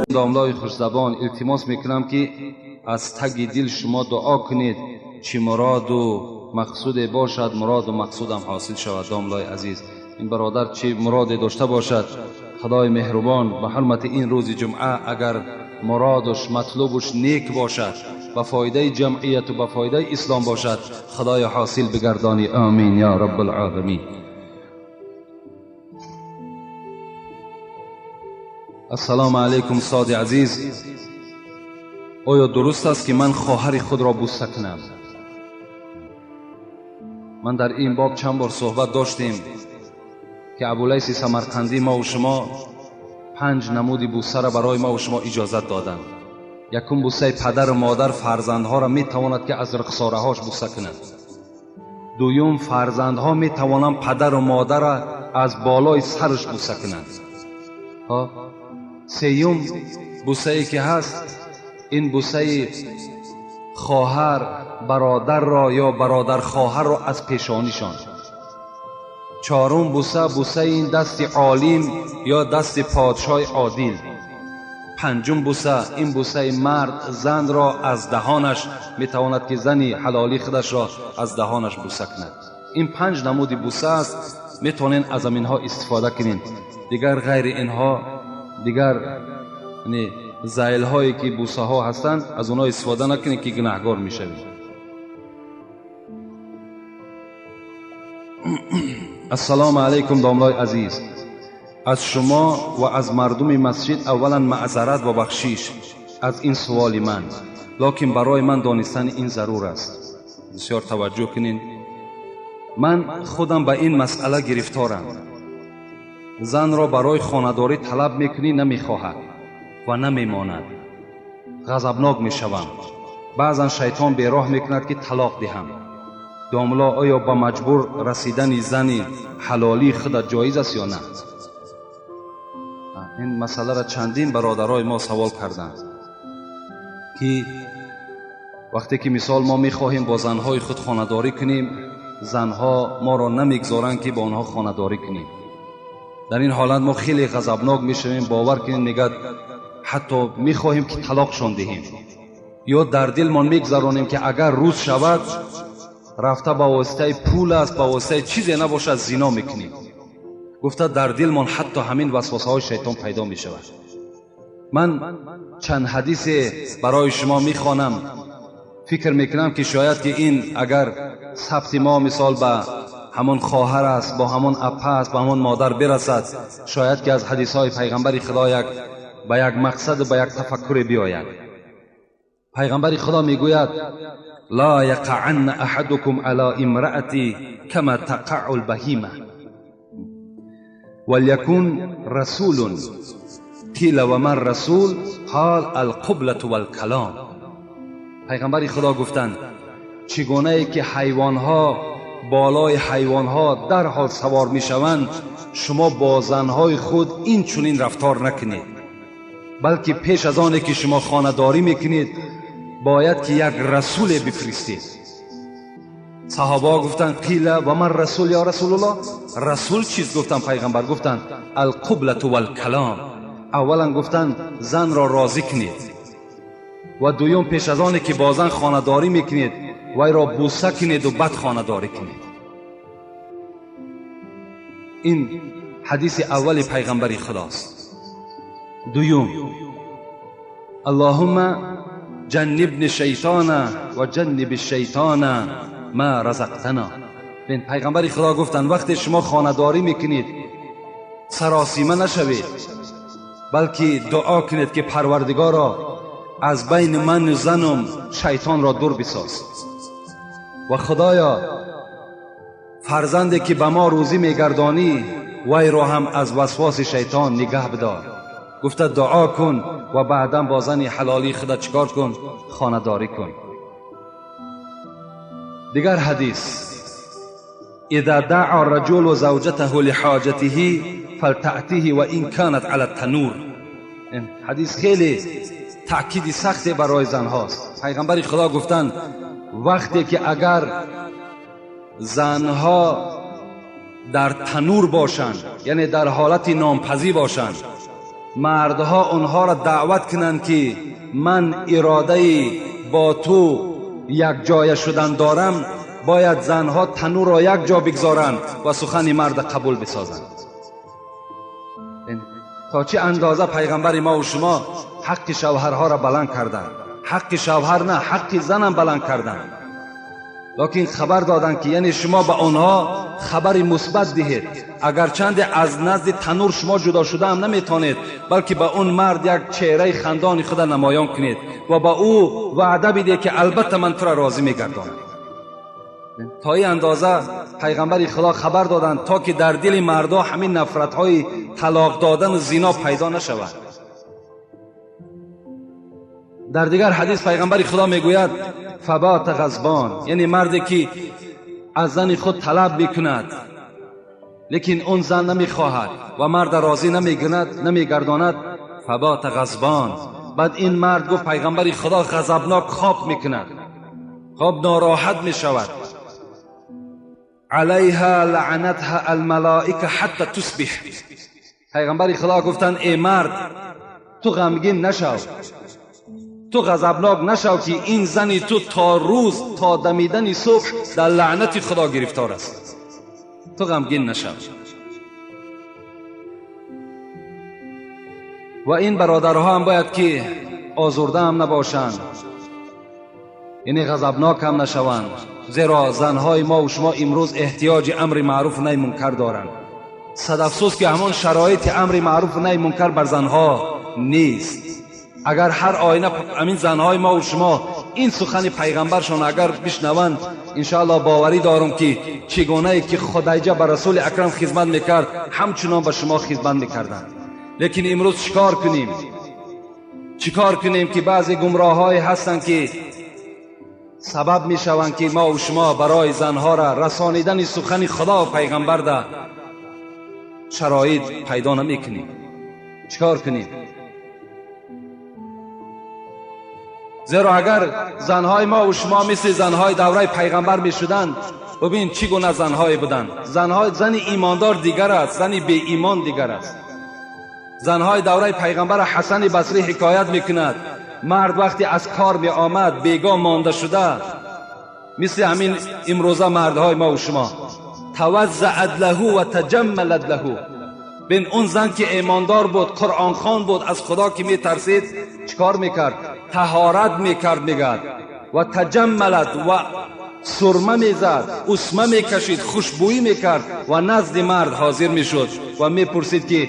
Домлои хушзабон, илтимос мекунам, ки аз таги дил шумо дуо кунед, чӣ муроду мақсуде бошад, муроду мақсудам ҳосил шавад. Домлои азиз, ин бародар чӣ муроде дошта бошад, худои меҳрубон ба ҳурмати ин рӯзи ҷумъа агар муродуш матлубуш нек бошад, ба фоидаи ҷамъияту ба фоидаи ислом бошад, худоё ҳосил бигардонӣ. Омин ё раббулоламин. Ассалому алайкум, устоди азиз. Оё дуруст аст, ки ман хоҳари худро бӯса кунам? Ман дар ин боб чанд бор суҳбат доштем, ки Абулайси Самарқандӣ мову шумо панҷ намуди бӯсаро барои мову шумо иҷозат доданд. Якум, бӯсаи падару модар фарзандҳоро метавонад, ки аз рухсораҳош бӯса кунад. Дуюм, фарзандҳо метавонанд падару модарро аз болои сараш бӯса кунанд. Сеюм бӯсае ки ҳаст, ин бӯсаи хоҳар бародарро ё бародархоҳарро аз пешонишон. Чорум бӯса, бӯсаи ин дасти олим ё дасти подшоҳи одил. Панҷум бӯса, ин бӯсаи мард занро аз даҳонаш метавонад, ки зани ҳалолии худашро аз даҳонаш бӯса кунад. Ин панҷ намуди бӯса аст, метавонед аз аминҳо истифода кунед. Дигар ғайри инҳо, дигар зайлҳое ки бӯсаҳо ҳастанд, аз онҳо истифода накунед, ки гунаҳгор мешавед. Ассалому алайкум, домлои азиз. Аз шумо ва аз мардуми масҷид аввалан маъзарат ва бахшиш аз ин суоли ман, локин барои ман донистани ин зарур аст. Бисёр таваҷҷӯҳ кунед. Ман худам ба ин масъала гирифторам. Занро барои хонадорӣ талаб мекунӣ, намехоҳад ва намемонад. Ғазабнок мешавам. Баъзан шайтон бероҳ мекунад, ки талоқ диҳам. Домло, оё ба маҷбур расидани зани ҳалолии худат ҷоиз аст ё на? Ин масъаларо чандин бародарои мо савол карданд, ки вақте ки мисол мо мехоҳем бо занҳои худ хонадорӣ кунем, занҳо моро намегзоранд, ки бо онҳо хонадорӣ кунем. Дар ин ҳолат мо хеле ғазабнок мешавем, бовар кунед, мегӯяд, ҳатто мехоҳем, ки талоқшон диҳем, ё дар дилмон мегзаронем, ки агар рӯз шавад, рафта ба воситаи пул аст, ба воситаи чизе набошад, зино мекунем. Гуфта дар дилмон ҳатто ҳамин васвасаҳои шайтон пайдо мешавад. Ман чанд ҳадисе барои шумо мехонам. Фикр мекунам, ки шояд ки ин агар сабти мо мисол ба ҳамон хоҳар аст, бо ҳамон апа аст, ба ҳамон модар бирасад, шояд ки аз ҳадисҳои пайғамбари худо як ба як мақсаду ба як тафаккуре биёяд. Пайғамбари худо мегӯяд: ла яқаанна аҳадукум ала имраати кама тақау лбаҳима валякун расулун. Қила ва ман расул? Қол алқублату валкалом. Пайғамбари худо гуфтанд: чӣ гунае ки ҳайвонҳо болои ҳайвонҳо дарҳол савор мешаванд, шумо бо занҳои худ ин чунин рафтор накунед, балки пеш аз оне ки шумо хонадорӣ мекунед, бояд ки як расуле бифиристед. Саҳобаҳо гуфтанд: қила ва ман расул ё расулуллоҳ? Расул чиз? Гуфтанд, пайғамбар гуфтанд: алқублату валкалом. Аввалан гуфтанд, занро розӣ кунед, ва дуюм, пеш аз оне ки бо зан хонадорӣ мекунед, вайро бӯса кунеду баъд хонадорӣ кунед. Ин ҳадиси аввали пайғамбари худост. Дуюм: аллоҳумма ҷаннибни шайтона ва ҷанниби шайтона ма разақтана. Бин, пайғамбари худо гуфтанд: вақте шумо хонадорӣ мекунед, саросима нашавед, балки дуо кунед, ки парвардигоро, аз байни ману занум шайтонро дур бисоз, ва худоё, фарзанде ки ба мо рӯзӣ мегардонӣ, вайро ҳам аз васвоси шайтон нигаҳ бидор. Гуфта дуо кун ва баъдан бо зани ҳалолии худат чикор кун? Хонадорӣ кун. Дигар ҳадис: إذا دعا الرجل زوجته لحاجته فلتأته وإن كانت على التنور. این حدیث خیلی تأکیدی سختی برای زنهاست. پیغمبر خدا گفتند وقتی که اگر زنها дар танур бошанд, яъне дар ҳолати нонпазӣ бошанд, мардҳо онҳоро даъват кунанд, ки ман иродаи бо ту якҷоя шудан дорам, бояд занҳо танурро як ҷо бигзоранд ва сухани марда қабул бисозанд. То чӣ андоза пайғамбари мо ва шумо ҳаққи шавҳарҳоро баланд карданд. Ҳаққи шавҳар на, ҳаққи занам баланд карданд, лекин хабар доданд, ки яъне шумо ба онҳо хабари мусбат диҳед. Агарчанде аз назди танур шумо ҷудо шудаам наметавонед, балки ба он мард як чеҳраи хандони худа намоён кунед ва ба ӯ ваъда бидиҳед, ки албатта ман тура розӣ мегардонам. То ин андоза пайғамбари Худо хабар доданд, то ки дар дили мардҳо ҳамин нафратҳои талоқ додану зино пайдо нашавад. Дар дигар ҳадис пайғамбари Худо мегӯяд: фабата ғазбон, яъне марде ки аз зани худ талаб мекунад, лекин он зан намехоҳад ва марда розӣ намегардонад. Фабата ғазбон. Баъд ин мард, гуфт пайғамбари Худо, ғазабнок хоб мекунад, хоб нороҳат мешавад. Алайҳа лаънатҳа алмалоика ҳатта тусбиҳ. Пайғамбари Худо гуфтанд: э мард, ту ғамгин нашав, ту ғазабнок нашав, ки ин зани ту то рӯз, то дамидани субҳ дар лаънати Худо гирифтор аст. Ту ғамгин нашав. Ва ин бародарҳо ҳам бояд ки озурда ҳам набошанд, яъне ғазабнок ҳам нашаванд, зеро занҳои мо ва шумо имрӯз эҳтиёҷи амри маъруф най мункар доранд. Сад афсӯс, ки ҳамон шароити амри маъруф най мункар бар занҳо нест. Агар ҳар оина ҳамин занҳои мо ва шумо ин сухани пайғамбаршон агар бишнаванд, иншоаллоҳ боварӣ дорам, ки чӣ гунае ки Худайҷа ба Расули Акрам хизмат мекард, ҳамчунон ба шумо хизмат мекарданд. Лекин имрӯз чӣ кор кунем? Чӣ кор кунем, ки баъзе гумроҳҳое ҳастанд, ки сабаб мешаванд, ки мо ва шумо барои занҳоро расонидани сухани Худо ва пайғамбар да шароит пайдо намекунем? Чӣ кор кунем? Зеро агар занҳои мо ва шумо мисли занҳои давраи пайғамбар мешуданд, бибин чӣ гуна занҳое буданд. Зани имондор дигар аст, зани беимон дигар аст. Занҳои давраи пайғамбар Ҳасани Басрӣ ҳикоят мекунад: мард вақте аз кор меомад, бегоҳ монда шуда, мисли ҳамин имрӯза мардҳои мо ва шумо, таваззаат лаҳу ва таҷаммалат лаҳу. Бин, он зан ки имондор буд, қуръонхон буд, аз Худо ки метарсид, чӣ кор мекард? Таҳорат мекард, мегӯяд, ва таҷаммалат, ва сурма мезад, усма мекашид, хушбӯӣ мекард ва назди мард ҳозир мешуд ва мепурсид, ки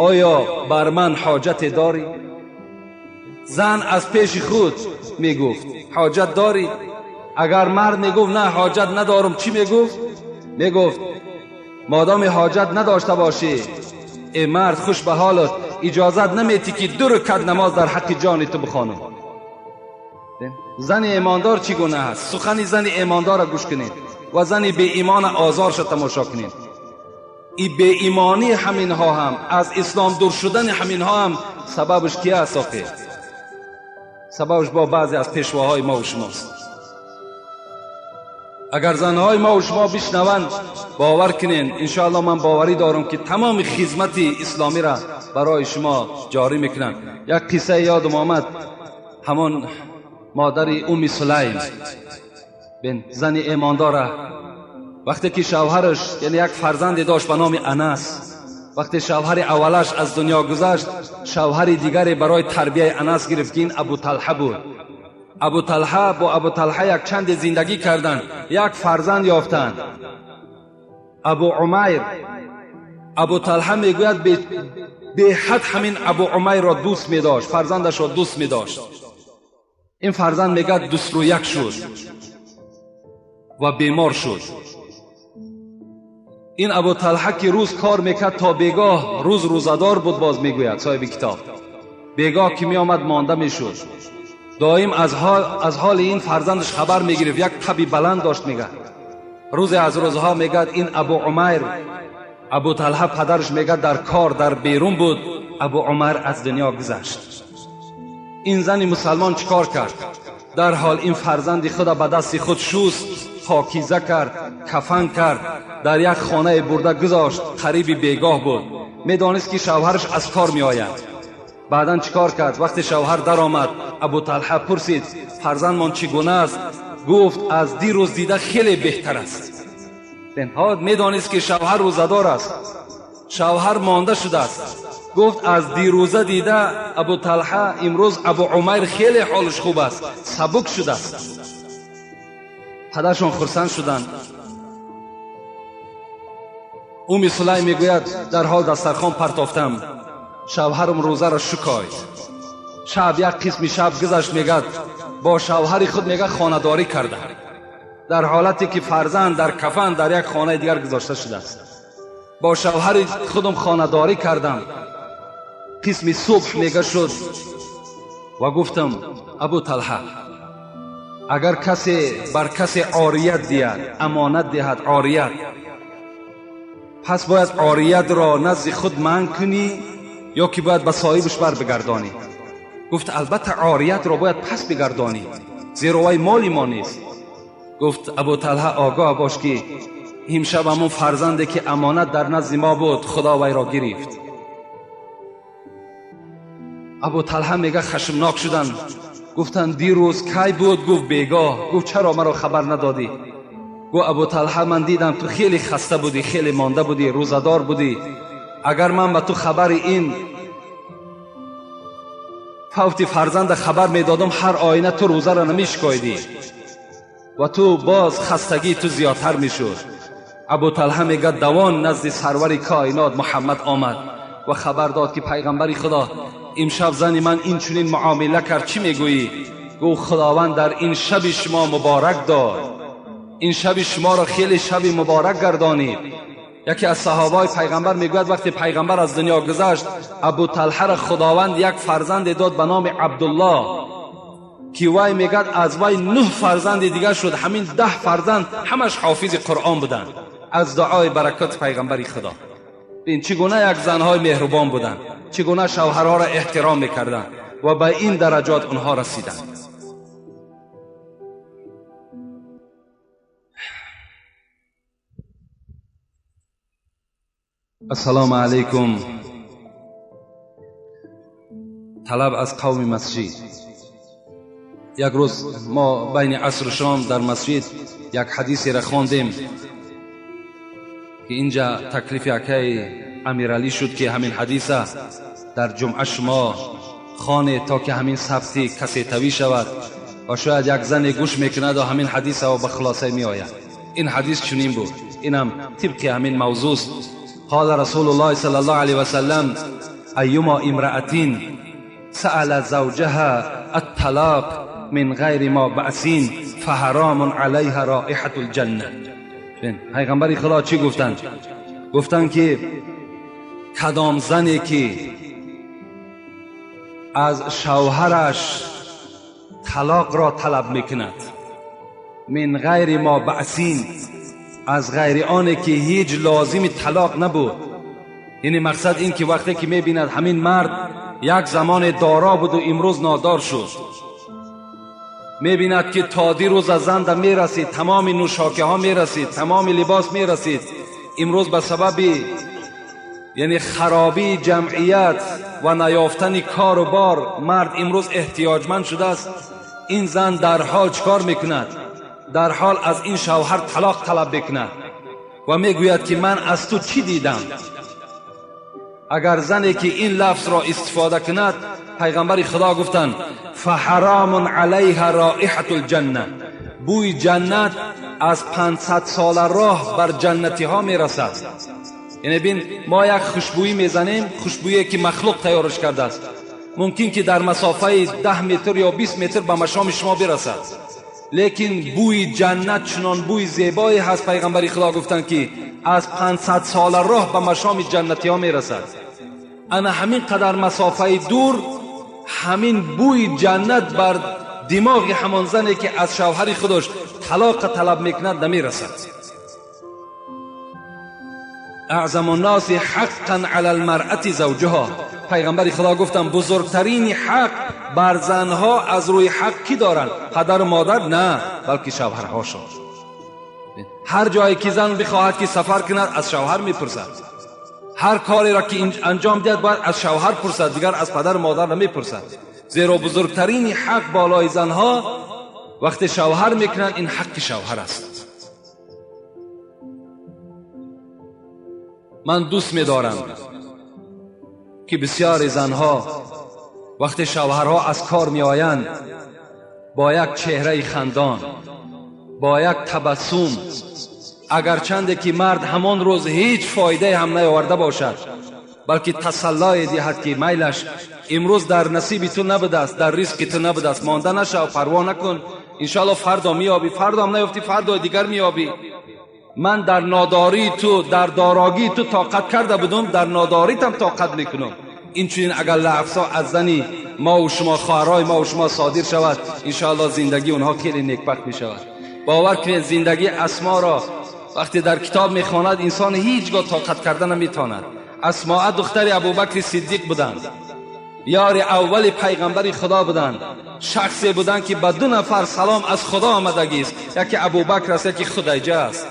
оё бар ман ҳоҷате дорӣ? Зан аз пеши худ мегуфт: ҳоҷат дорӣ? Агар мард мегуфт: на, ҳоҷат надорам, чӣ мегуфт? Мегуфт: модоми ҳоҷат надошта бошӣ, э мард, хуш ба ҳолат, иҷозат наметӣ, ки ду ракат намоз дар ҳаққи ҷони ту бихонам. Зани имондор чӣ гуна аст? Сухани зани имондорро гӯш кунед ва зани беимона озорша тамошо кунед. И беимонии ҳаминҳо ҳам, аз ислом дур шудани ҳаминҳо ҳам сабабаш ки аст охир? Сабабаш бо баъзе аз пешвоҳои мо ва шумост. Агар занҳои мо ва шумо бишнаванд, бовар кунед, иншоаллоҳ ман боварӣ дорам, ки тамоми хизмати исломиро барои шумо ҷорӣ мекунанд. Як қиссае ёдам омад. Ҳамон модари Уми Сулайм, бин, зани имондора, вақте ки шавҳараш, яъне як фарзанде дошт ба номи Анас, вақте шавҳари аввалаш аз дунё гузашт, шавҳари дигаре барои тарбияи Анас гирифт, ки ин Абу Талҳа буд. Абу Талҳа, бо Абу Талҳа якчанде зиндагӣ карданд, як фарзанд ёфтанд, Абу Умайр. Абу Талҳа мегӯяд, беҳад ҳамин Абу Умайрро дӯст медошт, фарзандашро дӯст медошт. Ин фарзанд, мегӯяд, дусрӯяк шуд ва бемор шуд. Ин Абу Талҳа, ки рӯз кор мекард то бегоҳ, рӯз рӯзадор буд, боз мегӯяд соҳиби китоб, бегоҳ ки меомад, монда мешуд. Доим аз ҳоли ин фарзандаш хабар мегирифт. Як таби баланд дошт, мегӯяд. Рӯзе аз рӯзҳо, мегӯяд, ин Абу Умайр, Абу Талҳа падараш, мегӯяд, дар кор дар берун буд, Абу Умайр аз дунё гузашт. Ин зани мусалмон чӣ кор кард? Дарҳол ин фарзанди худа ба дасти худ шуст, Покиза кард, кафан кард, дар як хонае бурда гузошт. Қариби бегоҳ буд. Медонист, ки шавҳараш аз кор меояд. Баъдан чӣ кор кард? Вақте шавҳар даромад, Абу Талҳа пурсид: фарзандмон чӣ гуна аст? Гуфт: аз дирӯз дида хеле беҳтар аст. Медонист, ки шавҳар рӯзадор аст, шавҳар монда шудааст. Гуфт: аз дирӯза дида, Абу Талҳа, имрӯз Абу Умайр хеле ҳолаш хуб аст, сабук шудааст. Падаршон хурсанд шуданд. Уми Сулайм мегӯяд: дар ҳол дастархон партофтам, шавҳарам рӯзаро шукоид. Шаб, як қисми шаб гузашт, мегӯяд, бо шавҳари худ, мегӯяд, хонадорӣ кардам, дар ҳолате ки фарзанд дар кафан дар як хонаи дигар гузошта шудааст. Бо шавҳари худам хонадорӣ кардам. Қисми субҳ, мега, шуд ва гуфтам: Абу Талҳа, агар касе бар касе орият диҳад, амонат диҳад, орият, пас бояд ориятро назди худ манъ кунӣ ё ки бояд ба соҳибаш бар бигардонӣ? Гуфт: албатта, ориятро бояд пас бигардонӣ, зеро вай моли мо нест. Гуфт Абу Талҳа: огоҳ бош, ки имшаб ҳамон фарзанде, ки амонат дар назди мо буд, Худо вайро гирифт. Абу Талҳа, мега, хашмнок шуданд. Гуфтанд: дирӯз кай буд? Гуфт: бегоҳ. Гуфт: чаро маро хабар надодӣ? Гуфт Абу Талҳа: ман дидам, ту хеле хаста будӣ, хеле монда будӣ, рӯзадор будӣ. Агар ман ба ту хабари ин фавти фарзанда хабар медодам, ҳар оина ту рӯзаро намешикоидӣ ва ту боз хастагии ту зиёдтар мешуд. Абу Талҳа, мегӯяд, давон назди сарвари коинот Муҳаммад омад ва хабар дод, ки пайғамбари Худо, имшаб зани ман ин чунин муомила кард, чӣ мегӯӣ? Гуфт: Худованд дар ин шаби шумо муборак дод, ин шаби шуморо хеле шаби муборак гардонид. Яке аз саҳобаҳои пайғамбар мегӯяд, вақте пайғамбар аз дунё гузашт, Абу Талҳаро Худованд як фарзанде дод ба номи Абдуллоҳ, ки вай, мегӯяд, аз вай нӯҳ фарзанди дигар шуд. Ҳамин 10 фарзанд ҳамаш ҳофизи Қуръон буданд, аз дуои баракоти пайғамбари Худо. Бин, чӣ гуна як занҳои меҳрубон буданд, чӣ гуна шавҳарҳоро эҳтиром мекарданд ва ба ин дараҷот онҳо расиданд. Ассалому алайкум. Талаб аз қавми масҷид. Як рӯз мо байни асру шом дар масҷид як ҳадисеро хондем, ки инҷа таклифи акаи Амиралӣ шуд, ки ҳамин ҳадиса дар ҷумъа шумо хонед, то ки ҳамин сабти касетавӣ шавад ва шояд як зане гӯш мекунаду ҳамин ҳадиса ба хулоса меояд. Ин ҳадис чунин буд, инам тибқи ҳамин мавзӯст. قال رسول الله صلى الله عليه وسلم: أيما امرأة سأل زوجها الطلاق من غير ما بأس فحرام عليها رائحة الجنة. پیغمبر خدا چی گفتند؟ گفتند که کدام زنی که از شوهرش طلاق را طلب میکند، من غیر ما بأس، از غیر آنه که هیچ لازم طلاق نبود. یعنی مقصد این که وقتی که میبیند همین مرد یک زمان دارا بود و امروز نادار شد، میبیند که تا دیروز از زن میرسید، تمام نوشاکه ها میرسید، تمام لباس میرسید، امروز به سبب یعنی خرابی جمعیت و نیافتن کار و بار مرد امروز احتیاجمند شده است. این زن در حال چکار میکند؟ در حال از این شوهر طلاق طلب بکند و میگوید که من از تو چی دیدم؟ اگر زنی که این لفظ را استفاده کند، پیغمبر خدا گفتند: فحرام علیها رائحة الجنة. بوی جنت از 500 سال راه بر جنتی ها میرسد. یعنی بین، ما یک خوشبویی میزنیم، خوشبویی که مخلوق تیارش کرده است، ممکن که در مسافه 10 متر یا 20 متر به مشام شما برسد، لیکن بوی جنت چنان بوی زیبایی هست، پیغمبر خدا گفتند که از 500 سال راه به مشام جنتی ها میرسد. انا همین قدر مسافه دور همین بوی جنت بر دماغ همان زنی که از شوهر خودش طلاق طلب میکند نمیرسد. اعظم الناس حقا علی المرأة زوجها. پیغمبر خدا گفتم بزرگترین حق بر زنها از روی حق کی دارند؟ پدر و مادر نه، بلکه شوهرهاشان. Ҳар ҷое ки зан бихоҳад ки сафар кунад, аз шавҳар мепурсад. Ҳар кореро ки анҷом диҳад, бояд аз шавҳар пурсад, дигар аз падару модар намепурсад. Зеро бузургтарини ҳақ болои занҳо вақте шавҳар мекунанд, ин ҳаққи шавҳар аст. Ман дӯст медорам ки бисёри занҳо вақте шавҳарҳо аз кор меоянд, бо як чеҳраи хандон, бо як табассум, агарчанде ки мард ҳамон рӯз ҳеҷ фоидае ҳам наёварда бошад, балки тасаллое диҳад ки майлаш имрӯз дар насиби ту набудааст, дар ризқи ту набудааст, монда нашав, парво накун, иншоалло фардо меёбӣ, фардо ҳам наёфтӣ, фардои дигар меёбӣ. Ман дар нодории ту, дар дорогии ту тоқат карда будум, дар нодоритам тоқат мекунам. Инчунин агар лафзҳо аз зани мо ва шумо, хоҳарҳои мо ва шумо содир шавад, иншоалло зиндагии онҳо хеле некбахт мешавад. Бовар кунед, зиндагии Асморо вақте дар китоб мехонад, инсон ҳеҷ гоҳ тоқат карда наметавонад. Асмоа духтари Абубакри Сиддиқ буданд, ёри аввали пайғамбари Худо буданд, шахсе буданд ки ба ду нафар салом аз Худо омадагист, яке Абубакр аст, яке Худайҷа аст.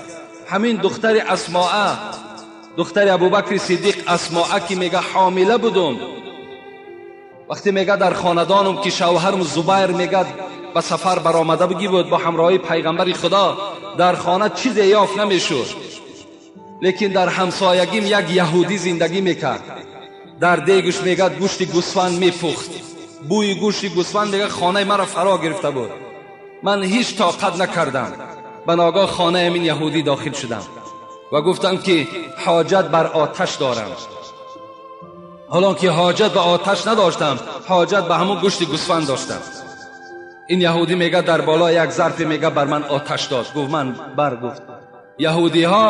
Ҳамин духтари Асмоа, духтари Абубакри Сиддиқ Асмоа, ки мега ҳомила будум, вақте мега дар хонадонум ки шавҳарм Зубайр мега ба сафар баромада буги буд бо ҳамроҳии пайғамбари Худо, дар хона чизе ёфт намешуд, лекин дар ҳамсоягим як яҳудӣ зиндагӣ мекард. Дар дегаш мегӯяд гӯшти гӯсфанд мепухт, бӯи гӯшти гӯсфанд мегӯяд хонаи маро фаро гирифта буд. Ман ҳеҷ тоқат накардам, ба ногоҳ хонаи ҳамин яҳудӣ дохил шудам ва гуфтам ки ҳоҷат бар оташ дорам. Ҳолон ки ҳоҷат ба оташ надоштам, ҳоҷат ба ҳамон гӯшти гӯсфанд доштам. Ин яҳудӣ мегӯяд дар болои як зарфе мегӯяд бар ман оташ дод. Гуфт ман бар гуфт. Яҳудиҳо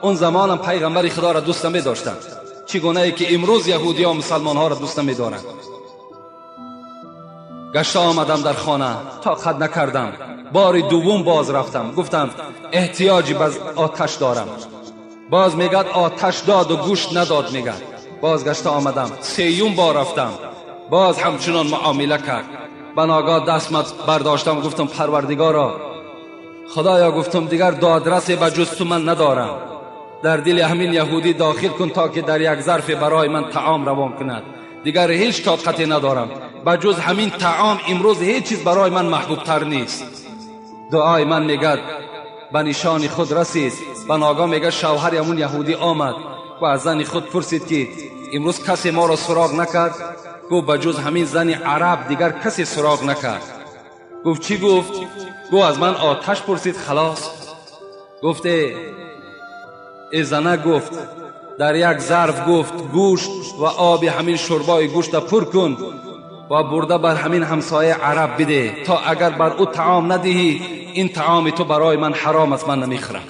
он замонам пайғамбари Худоро дӯст намедоштанд, чӣ гунае ки имрӯз яҳудиҳо мусалмонҳоро дӯст намедоранд. Гашта омадам дар хона, тоқат накардам, бори дуввум боз рафтам, гуфтам эҳтиёҷи ба оташ дорам. Боз мегӯяд оташ доду гӯшт надод. Мегӯяд боз гашта омадам, сеюм бор рафтам, боз ҳамчунон муомила кард. Ба ногоҳ дастмат бардоштам, гуфтам парвардигоро, Худоё, гуфтам дигар додрасе ба ҷуз ту ман надорам, дар дили ҳамин яҳудӣ дохил кун то ки дар як зарфе барои ман таом равон кунад. Дигар ҳеҷ тоқате надорам, ба ҷуз ҳамин таом имрӯз ҳеҷ чиз барои ман маҳбубтар нест. Дуои ман мегӯяд ба нишони худ расид. Ба ногоҳ мегӯяд шавҳари ҳамун яҳудӣ омад ва аз зани худ пурсид ки имрӯз касе моро суроғ накард? Гуфт ба ҷуз ҳамин зани араб дигар касе суроғ накард. Гуфт чӣ гуфт? Гуфт аз ман оташ пурсид, халос. Гуфт э зана, гуфт дар як зарф гуфт гӯшт ва оби ҳамин шӯрбои гӯшта пур кун ва бурда бар ҳамин ҳамсояи араб бидеҳ, то агар бар ӯ таом надиҳӣ, ин таоми ту барои ман ҳаром аст, ман намехӯрам.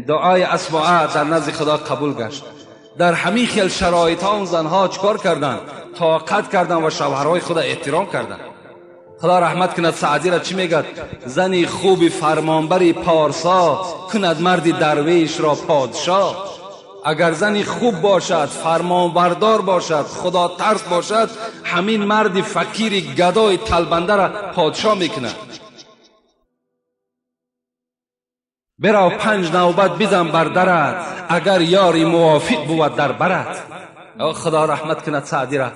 Дуои Асмоа дар назди Худо қабул гашт. Дар ҳамин хел шароитҳо он занҳо чӣ кор карданд? Тоқат карданд ва шавҳарҳои худро эҳтиром карданд. Худо раҳмат кунад Саъдиро, чӣ мегӯяд? Зани хуби фармонбари порсо кунад марди дарвешро подшоҳ. Агар зани хуб бошад, фармонбардор бошад, худотарс бошад, ҳамин марди фақири гадои талбандаро подшоҳ мекунад. Бирав панҷ навбат бизан бар дарат, агар ёри мувофиқ бувад дар барат. Худо раҳмат кунад Саъдира.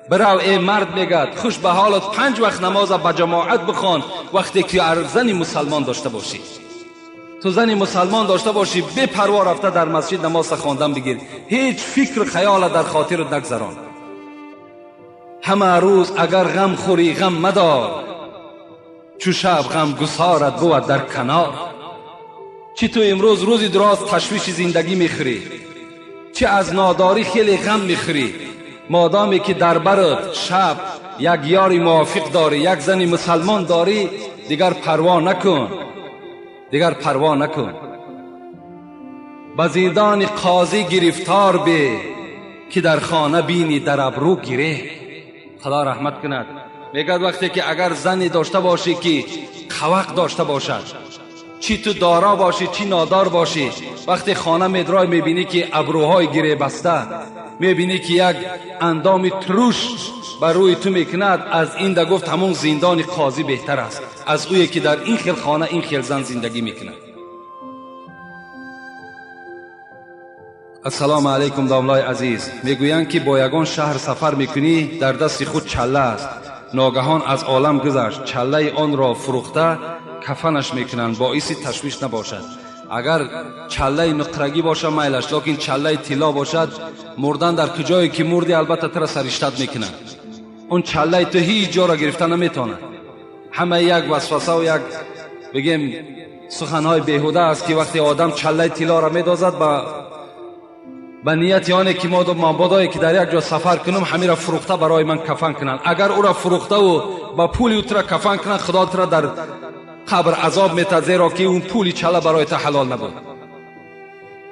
Бирав эй мард, мегӯяд, хуш ба ҳолат, панҷ вақт намоза ба ҷамоат бихон, вақте ки зани мусалмон дошта бошӣ. Ту зани мусалмон дошта бошӣ, бепарво рафта дар масҷид намоза хондан бигир, ҳеҷ фикру хаёла дар хотират нагзарон. Ҳама рӯз агар ғам хӯрӣ, ғам мадор, чу шаб ғамгусорат бувад дар канор. Чӣ ту имрӯз рӯзи дароз ташвиши зиндагӣ мехӯрӣ, чӣ аз нодорӣ хеле ғам мехӯрӣ, модоме ки дар барат шаб як ёри мувофиқ дорӣ, як зани мусалмон дорӣ, дигар парво накун, дигар парво накун. Ба зиндони қозӣ гирифтор бе, ки дар хона бинӣ дар абрӯ гире. Худо раҳмат кунад. Мегӯяд вақте ки агар зане дошта бошӣ ки қавақ дошта бошад, чӣ ту дора бошӣ, чӣ нодор бошӣ, вақте хона медрой мебинӣ ки абрӯҳои гиребаста, мебинӣ ки як андоми туруш ба рӯи ту мекунад, аз ин да гуфт ҳамон зиндони қозӣ беҳтар аст аз ӯе ки дар ин хел хона ин хел зан зиндагӣ мекунад. Ассалому алайкум, домлаи азиз. Мегӯянд, ки бо ягон шаҳр сафар мекунӣ, дар дасти худ чалла аст. Ногаҳон аз олам гузашт, чаллаи онро фурӯхта кафанаш мекунанд, боиси ташвиш набошад. Агар чаллаи нуқрагӣ бошад, майлаш, лекин чаллаи тилло бошад, мурдан дар куҷое ки мурдӣ, албатта тура сариштат мекунанд. Он чаллаи ту ҳеҷ ҷоро гирифта наметавонад. Ҳама як васвасаву як, бигем, суханҳои беҳуда аст, ки вақте одам чаллаи тиллоро медозад, ба нияти оне ки мабодое ки дар як ҷо сафар кунам, ҳамира фурӯхта барои ман кафан кунанд. Агар ӯра фурӯхтаву ба пули ӯ тура кафан кунанд, худо тура дар қабр азоб метад, зеро ки он пули чалла барои ту ҳалол набуд.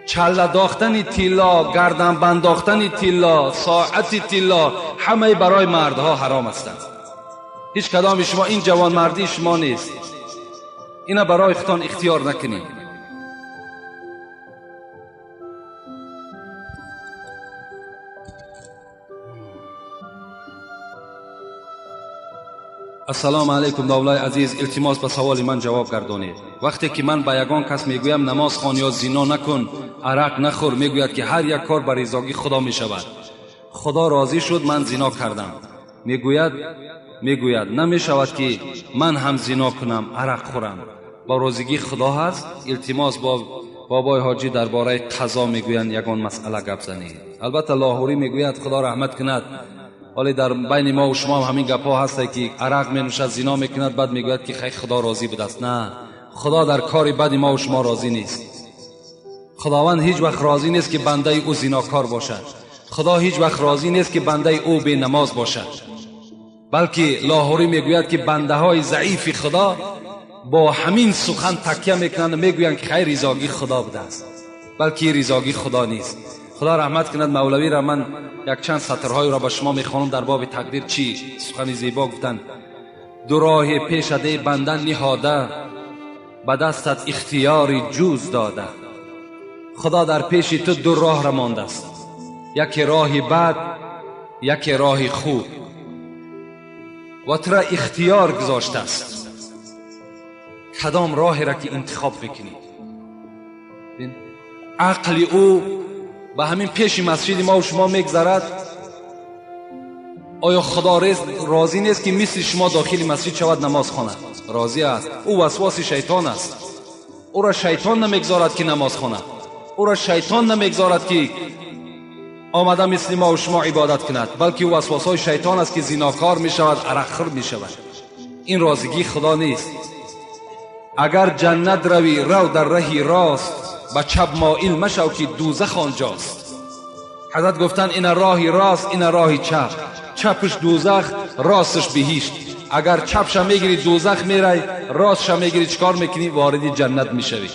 Чалла дохтани тилло, гарданбандохтани тилло, соати тилло ҳамаи барои мардҳо ҳаром ҳастанд. Ҳеҷ кадоми шумо ин ҷавонмардии шумо нест. Ина барои худтон ихтиёр накунед. Ассалому алайкум, домлаи азиз. Илтимос, ба саволи ман ҷавоб гардонед. Вақте ки ман ба ягон кас мегӯям, намоз хон ё зино накун, арақ нахӯр, мегӯяд, ки ҳар як кор ба ризогии худо мешавад. Худо розӣ шуд, ман зино кардам. Мегӯяд, намешавад, ки ман ҳам зино кунам, арақ хӯрам. Ба розигии худо ҳаст? Илтимос, бо бобои ҳоҷӣ дар бораи қазо мегӯянд, ягон масъала гап занед. Албатта, Лоҳурӣ мегӯяд, худо раҳмат кунад, ҳоле дар байни мо шумо ҳам ҳамин гапҳо ҳасте, ки арақ менӯшад, зино мекунад, баъд мегӯяд, ки хай, худо розӣ будааст. На, худо дар кори бади мо шумо розӣ нест. Худованд ҳеҷ вақт розӣ нест, ки бандаи ӯ зинокор бошад. Худо ҳеҷ вақт розӣ нест, ки бандаи ӯ бенамоз бошад. Балки Лоҳурӣ мегӯяд, ки бандаҳои заифи худо бо ҳамин сухан такя мекунанд, мегӯянд, ки хай, ризогии худо будааст, балки ризогии худо нест. Худо раҳмат кунад мавлавиро. Ман якчанд сатрҳоеро ба шумо мехонам дар боби тақдир, чӣ сухани зебо гуфтанд. Ду роҳи пешаде банда ниҳода, ба дастат ихтиёри ҷуз дода. Худо дар пеши ту ду роҳ мондааст: яке роҳи бад, яке роҳи хуб, ва тура ихтиёр гузоштааст, кадом роҳеро ки интихоб мекунӣ. Ақли ӯ ба ҳамин пеши масҷиди мо шумо мегзарад. Оё худо розӣ нест, ки мисли шумо дохили масҷид шавад, намоз хонад? Розӣ аст. Ӯ васвоси шайтон аст. Ӯро шайтон намегзорад, ки намоз хонад. Ӯро шайтон намегзорад, ки омада мисли мо шумо ибодат кунад, балки ӯ васвосҳои шайтон аст, ки зинокор мешавад, арақхӯр мешавад. Ин розигии худо нест. Агар ҷаннат равӣ, рав дар раҳи рост, ба чап моил машав, ки дӯзах онҷост. Ҳазрат гуфтанд, ина роҳи рост, ина роҳи чап. Чапш дӯзах, ростш биҳишт. Агар чапша мегирӣ, дӯзах мерай, ростша мегирӣ, чӣ кор мекунӣ? Вориди ҷаннат мешавӣ.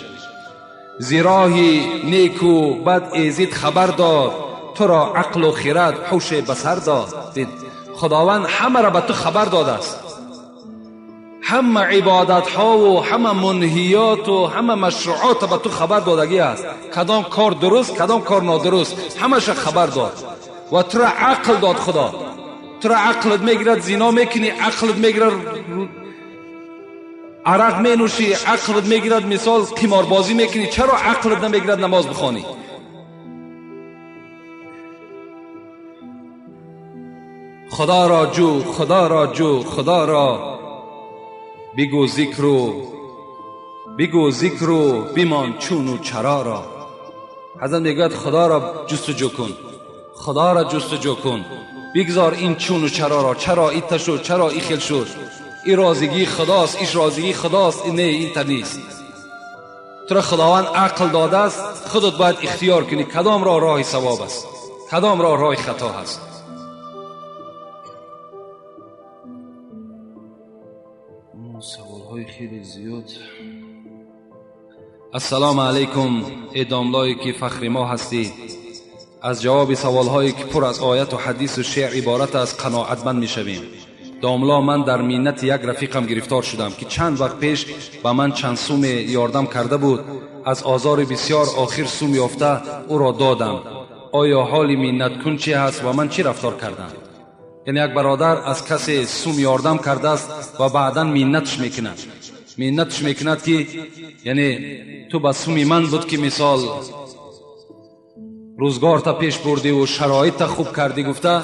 Зи роҳи неку бад эзид хабар дод, туро ақлу хирад, ҳуше ба сар дод. Худованд ҳамаро ба ту хабар додааст. Ҳама ибодатҳову ҳама мунҳиёту ҳама машруъотро ба ту хабар додагӣ аст. Кадом кор дуруст, кадом кор нодуруст, ҳамаша хабар дод ва тура ақл дод. Худо тура ақлат мегирад, зино мекунӣ, ақлат мегирад, арақ менӯшӣ, ақлат мегирад, мисол, қиморбозӣ мекунӣ. Чаро ақлат намегирад намоз бихонӣ? Худоро ҷӯ, худоро ҷӯ, худоро бигӯ зикру, бигӯ зикру бимон чуну чароро. Ҳазрат мегӯяд, худоро ҷустуҷӯ кун, худоро ҷустуҷӯ кун, бигзор ин чуну чароро. Чаро ита шуд, чаро и хел шуд? И розигии худост, иш розигии худост, не, инта нест. Тура худованд ақл додааст, худат бояд ихтиёр кунӣ, кадом роҳ роҳи савоб аст, кадом роҳ роҳи хато ҳаст. Саволҳои хеле зиёд. Ассалому алайкум, э домлое ки фахри мо ҳастӣ. Аз ҷавоби саволҳое, ки пур аз ояту ҳадису шеър иборат аст, қаноатманд мешавем. Домло, ман дар миннати як рафиқам гирифтор шудам, ки чанд вақт пеш ба ман чанд суме ёрдам карда буд. Аз озори бисёр охир сум ёфта ӯро додам. Оё ҳоли миннаткун чӣ ҳаст ва ман чӣ рафтор кардам? Яъне як бародар аз касе сум ёрдам кардааст ва баъдан миннатш мекунад, миннатш мекунад, ки яъне ту ба суми ман буд, ки мисол Рӯзгорта пеш бурдиву шароитта хуб кардӣ гуфта,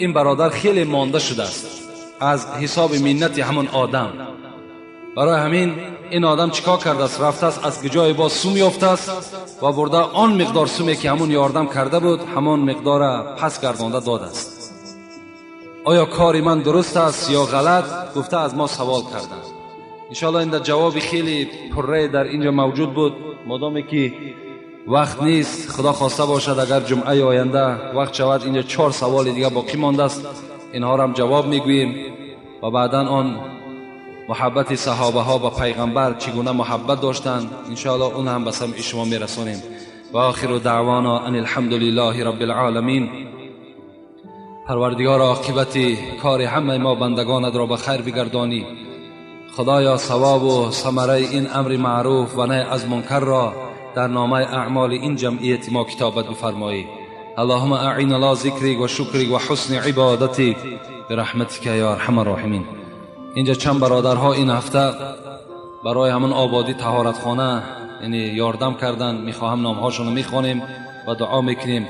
ин бародар хеле монда шудааст аз ҳисоби миннати ҳамон одам. Барои ҳамин ин одам чӣ кор кардааст? Рафтааст, аз ҷое боз сум ёфтааст ва бурда он миқдор суме, ки ҳамон ёрдам карда буд, ҳамон миқдора пас гардонда додааст. Оё кори ман дуруст аст ё ғалат, гуфта аз мо савол карданд. Иншоалло, ин дар ҷавоби хеле пуррае дар инҷо мавҷуд буд. Модоме ки вақт нест, худо хоста бошад, агар ҷумъаи оянда вақт шавад, инҷо чор саволи дига боқӣ мондааст, инҳоро ҷавоб мегӯем ва баъдан он муҳаббати саҳобаҳо ба пайғамбар, чӣ гуна муҳаббат доштанд, иншоалло, он ҳам ба самъи шумо мерасонем. Ва охиру даъвона ан алҳамду лиллаҳи рабби алъоламин. Парвардигор, оқибати кори ҳамаи мо бандагонатро ба хайр бигардонӣ. Худоё, савобу самараи ин амри маъруф ва наҳй аз мункарро дар номаи аъмоли ин ҷамъияти мо китобат бифармоӣ. اللهم أعنا على ذكرك وشكرك وحسن عبادتك برحمتك يا أرحم الراحمين. Инҷа чанд бародарҳо ин ҳафта барои ҳамон ободӣ таҳоратхона, яъне ёрдам карданд. Мехоҳам номҳошонро мехонем ва дуо мекунем.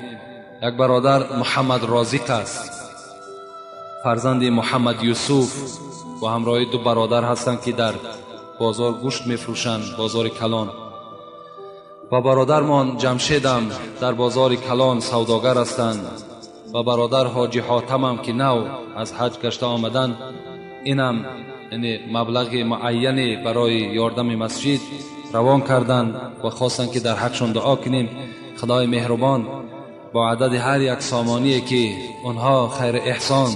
Як бародар Муҳаммад Розиқ аст, фарзанди Муҳаммад Юсуф, бо ҳамроҳи ду бародар ҳастанд, ки дар бозор гӯшт мефурӯшанд, бозори калон. Ва бародармон Ҷамшедам дар бозори калон савдогар ҳастанд. Ва бародар Ҳоҷи Ҳотамам, ки нав аз ҳаҷ гашта омаданд, инам, яъне, маблағи муайяне барои ёрдами масҷид равон карданд ва хостанд, ки дар ҳақшон дуо кунем. Худои меҳрубон бо адади ҳар як сомоние, ки онҳо хайри эҳсон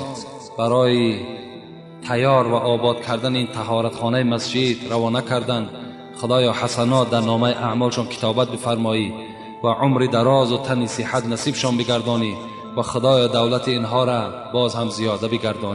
барои тайёр ва обод кардани ин таҳоратхонаи масҷид равона карданд, худоё, ҳасанот дар номаи аъмолшон китобат бифармоӣ ва умри дарозу тани сиҳат насибшон бигардонӣ ва худоё, давлати инҳоро боз ҳам зиёда бигардонӣ.